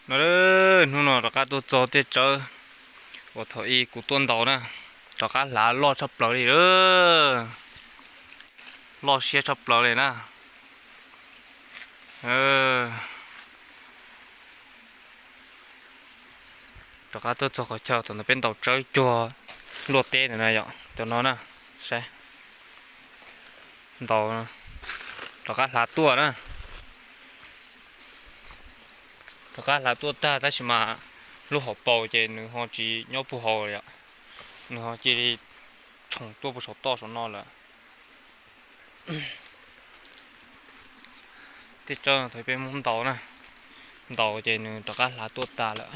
No, hnub no rov qab tuaj txog tej tsawb uas thaum ub kuv tuaj ntaus na, rov qab hlav loj tshaj plaws li, loj siab tshaj plaws li na. Rov qab tuaj txog qhov chaw thaum ntawd peb ntaus tsawb cuag luaj teb ntawd na yom, cov no na, saib, ntaus, rov qab hlav tuaj na. Rov qab hlav tuaj tag tab sis mas lub hauv paus ces nws ho tsis nyob puag hauv lawm yom, nws ho cia li tshoov tuaj puag saum toj saum no lawm. Tej tsawb thaum peb muab ntaus na, ntaus ces nws rov qab hlav tuaj tas lawm.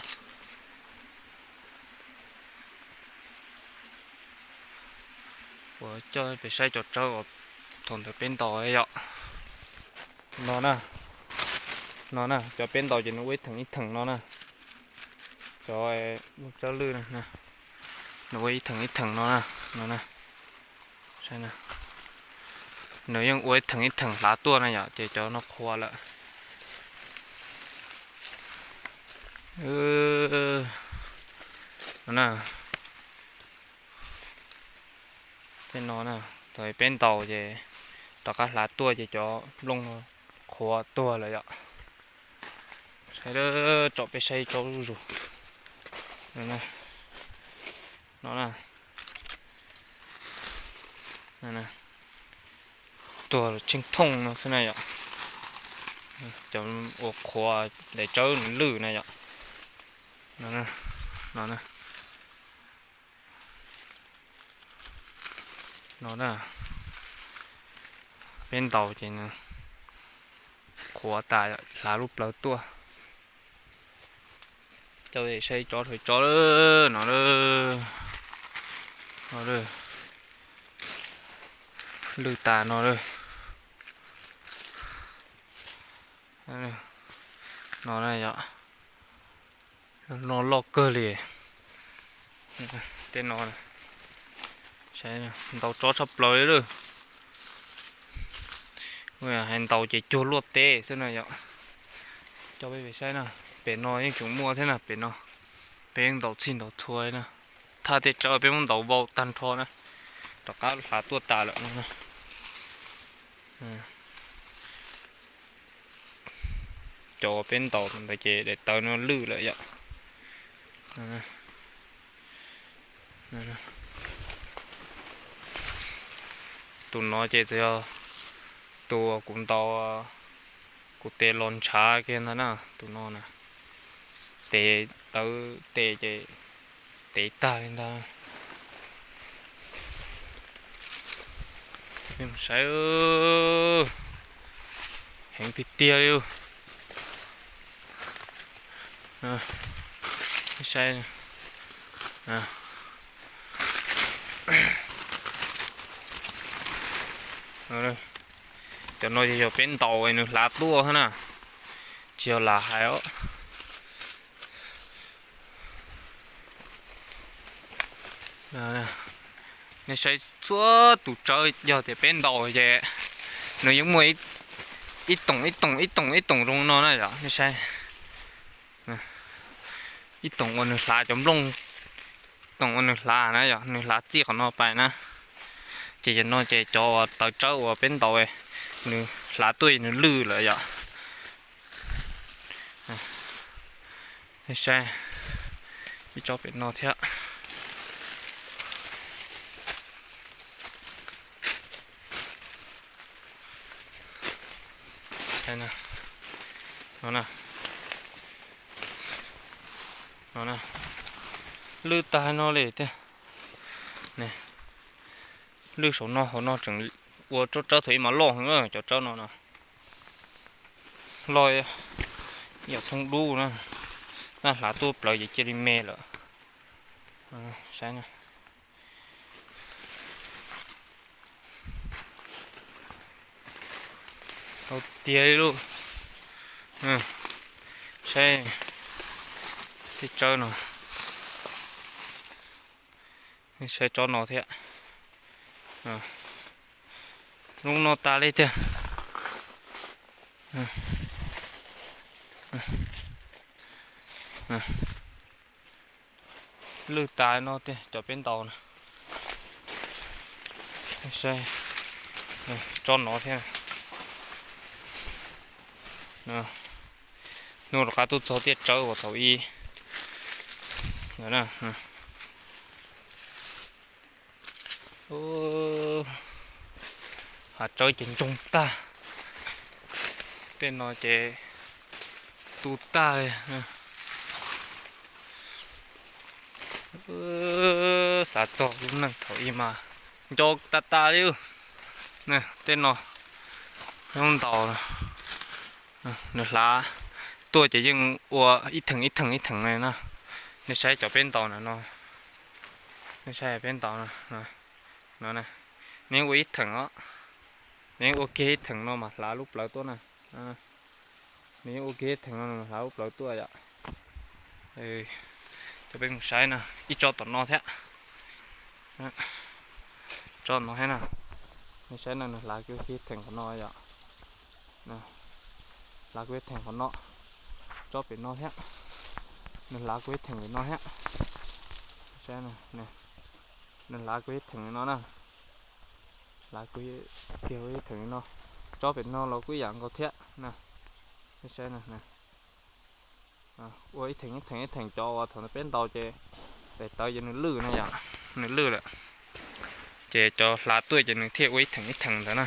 Ua coj peb saib cov tsawb uas thaum ntawd peb ntaus yom. No na, no na, cov peb ntaus ces nws ua ib theem ib theem no na. Cov tsawb lwj na, nws ua ib theem ib theem no na, no na. Nws yeej ua ib theem ib theem hlav tuaj na yom, ces cov no qhuav lawm. No na, tej no na, thaum peb ntaus ces rov qab hlav tuaj ces cov nplooj qhuav tuag lawm yom. Saib, tsom peb saib tsob zuj zus no na. Tuag tsheej thooj no xwb na yom. Cov uas qhuav daim tsawb nws lwj na yom. No na, no na, peb ntaus ces nws qhuav tas, hlav lub plawv tuaj. Coj saib tsob, tsob no, no, lwj tas no. No na yom, no loj kawg li. Tej no, ntaus tsob tshaj plaws li lawm. Hais ntaus ces cuag luaj teb xwb na yom. Coj peb saib na, pem no yeej tseem muaj thiab na, pem no peb yeej ntaus txhij ntaus txhua li na. Thaj tej tsawb peb muab ntaus vau tag nrho na, rov qab hlav tuaj tas lawm no. Cov uas peb ntaus ntawd ces daim tawv no lwj lawm yom. Tus no ces txawm yog tus uas kuv ntaus, kuv tes los ntshav kiag ntag na, tus no na. Tes tawv tes ces tev tag li ntag. Saib, heev tiag tiag li. Saib, cov no ces yog peb ntaus nws hlav tuaj xwb na, tsis yog lam hais os. Nej saib txhua tus tsawb yog tias peb ntaus ces nws yeej muaj ib toom ib toom ib toom ib toom zoo no na yom. Nej saib, ib toom uas nws hlav cov nplooj, toom uas nws hlav na yom, nws hlav txij qhov no pais na. Ces yog no ces cov uas tawv tsawb uas peb ntaus nws hlav tuaj nws lwj lawm yom. Nej saib, ib tsob pem no thiab. No na, no na, lwj tag no li tiag. Lwj saum no hauv no tseem ua tsob tsawb thaum ub mas loj heev na, cov tsawb no na. Loj yam thoob dub na, nab hlav tuaj plawv ces cia li me lawm. Saib na. Tau tiag li lauj. Saib tej tsawb no. Saib tsob no thiab. Zoo no tas li tiag. Lwj tas no tiag cov peb ntaus na. Saib, tsob no thiab. Hnub rov qab tuaj txog tiaj tsawb uas thaum ub. Hav tsawb ces ntsoog tag. Tej no ces tu tag li. Xav txog lub neej thaum ub mas nco tas tas li. Tej no ntaus, nws hlav tuaj ces yeej ua ib theem ib theem ib theem li na. Nej saib cov peb ntaus na no, nej saib peb ntaus no, nws yeej ua ib theem os. Nws yeej ua kiag ib theem no mas hlav lub plawv tuaj na. Nws yeej ua kiag ib theem no mas hlav lub plawv tuaj yom. Cov peb mus saib na, ib tsob tom no thiab. Tsob no thiab na. Nej saib na, nws hlav kiag ib theem qhov no yom. Hlav kiag ib theem qhov no. Tsob pem no thiab. Nws hlav kiag ib theem pem no thiab. Saib, nws hlav kiag ib theem li no na. Hlav kiag ib theem li no. Tsob pem no los kuj ib yam nkaus thiab na. Saib, ua ib theem ib theem ib theem, cov uas thaum peb ntaus ces daim tawv ces nws lwj na yom, nws lwj lawm. Ces cov hlav tuaj ces nws thiaj ua ib theem ib theem ntawd na.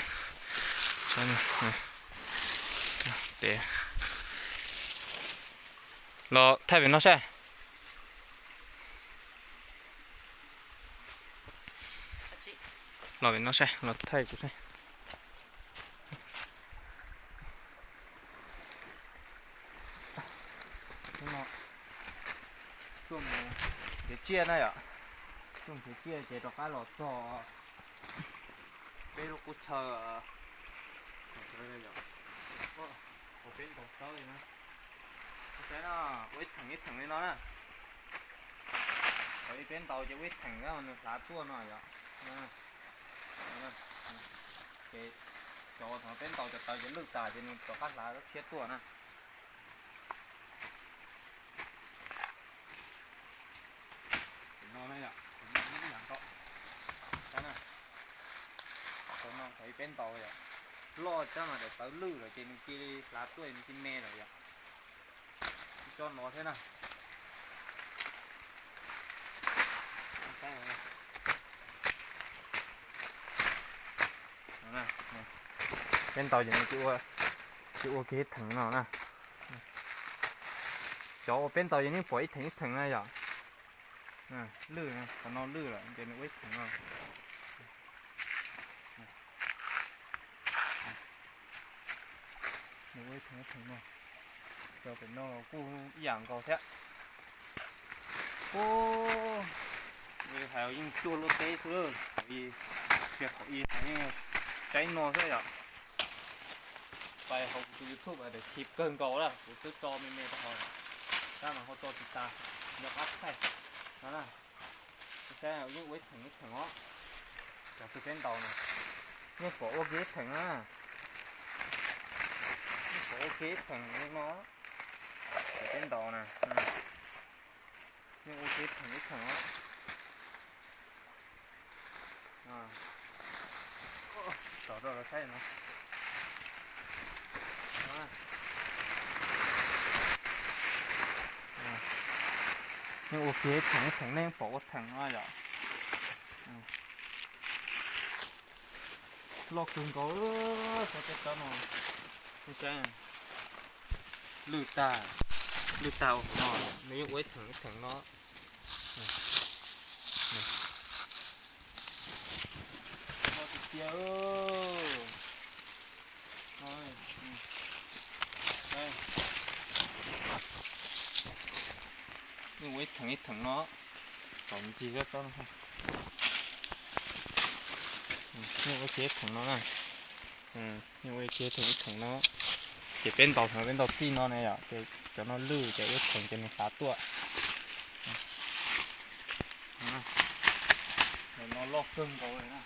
Los thaij pem no saib. Los pem no saib, los thaij kuv saib. Tuaj mus kev tsiaj na yom. Tuaj mus kev tsiaj ces rov qab los txog peb lub qub chaw uas peb ntaus tsawb li na. Saib no, ua ib theem ib theem li no na. Thaum ub peb ntaus ces ua ib theem, nws hlav tuaj no yom. Ces cov thaum peb ntaus cov tawv ces lwj tas ces nws rov qab hlav tshiab tuaj na. Cov no na yom, cov no ib yam nkaus. Cov no thaum ub peb ntaus yom, loj tshaj mas daim tawv lwj lawm ces nws cia li hlav tuaj nws cia me lawm yom. Ib tsob no thiab na. Peb ntaus ces nws cia ua kiag ib theem no na. Cov uas peb ntaus ces nws pom ib theem ib theem na yom. Lwj, qhov no lwj lawm ces nws ua ib theem no. Nws ua ib theem ib theem no. Cov pem no los kuj ib yam nkaus thiab. Ub, hais yeej cuag luaj teb xwb, qhov ib, qhov ib hais yeej saib no xwb yom. Pais hauv kuv tus YouTube tias khib kawg nkaus lawm, kuv twb tso me me rau hauv, tab mas ho tso tsis tas, nco qab thaij no na. Saib yeej ua ib theem ib theem os. Cov twg peb ntaus na, yeej pom ua kiag ib theem na. Yeej pom ua kiag ib theem no. Cov peb ntaus na, yeej ua kiag ib theem ib theem os. Tsom rau lawv saib no. Yeej ua kiag ib theem ib theem, nej pom ua theem no yom. Loj kawg nkaus, saib tej tsob no, nej saib, lwj tag, lwj tag ua hauv no, nws yeej ua ib theem ib theem no. Loj tiag tiag. Yeej ua ib theem ib theem no, kom ncig tsob no. Yeej ua kiag ib theem no na. Yeej ua kiag ib theem ib theem no. Ces peb ntaus, peb ntaus txij no ne yom, ces cov no lwj ces ua ib theem ces nws hlav tuaj. No loj kawg nkaus li na.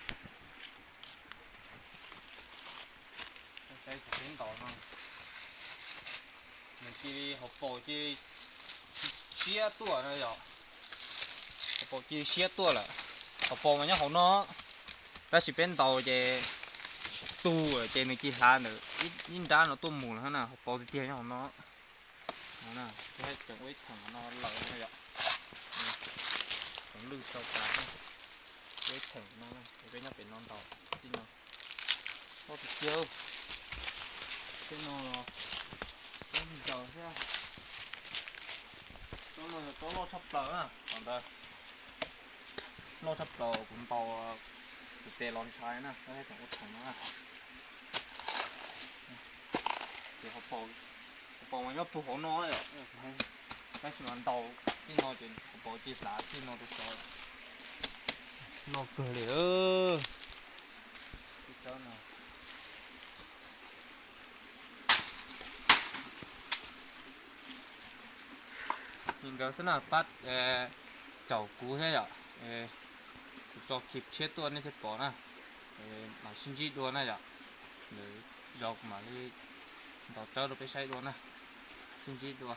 Saib cov peb ntaus no, nws cia li hauv paus cia li siab tuaj no yom. Hauv paus ci siab tuaj lawm. Hauv paus mas nyob hauv no, tab sis peb ntaus ces tu ces nws ci hlav ntawm ib nrab no tuaj mus lawm na. Hauv paus tiag tiag nyob hauv no. Peb tseem ua ib theem no lawm no yom. Tseem lwj sau tas, ua ib theem no, peb nyob pem no ntaus txij no. Loj tiag tiag. Tej no los tsob ncaws thiab. Tsob no yog tsob loj tshaj plaws na, tom ntawd loj tshaj plaws kuv ntaus, kuv tes los ntshai na, tseem ua theem no na. Ces hauv paus mas nyob puag hauv no yom, tab sis mas ntaus txij no ces hauv paus ci hlav txij no rau saud. Loj kawg li. Nkawd xwb na, pab caum kuv thiab yom. Kuv tso clip tshiab tuaj nej thiaj pom na. Mam sib ntsib dua na yom. Lwm zaus kuv mam li ntaus tsawb rau peb saib dua na. Sib ntsib dua.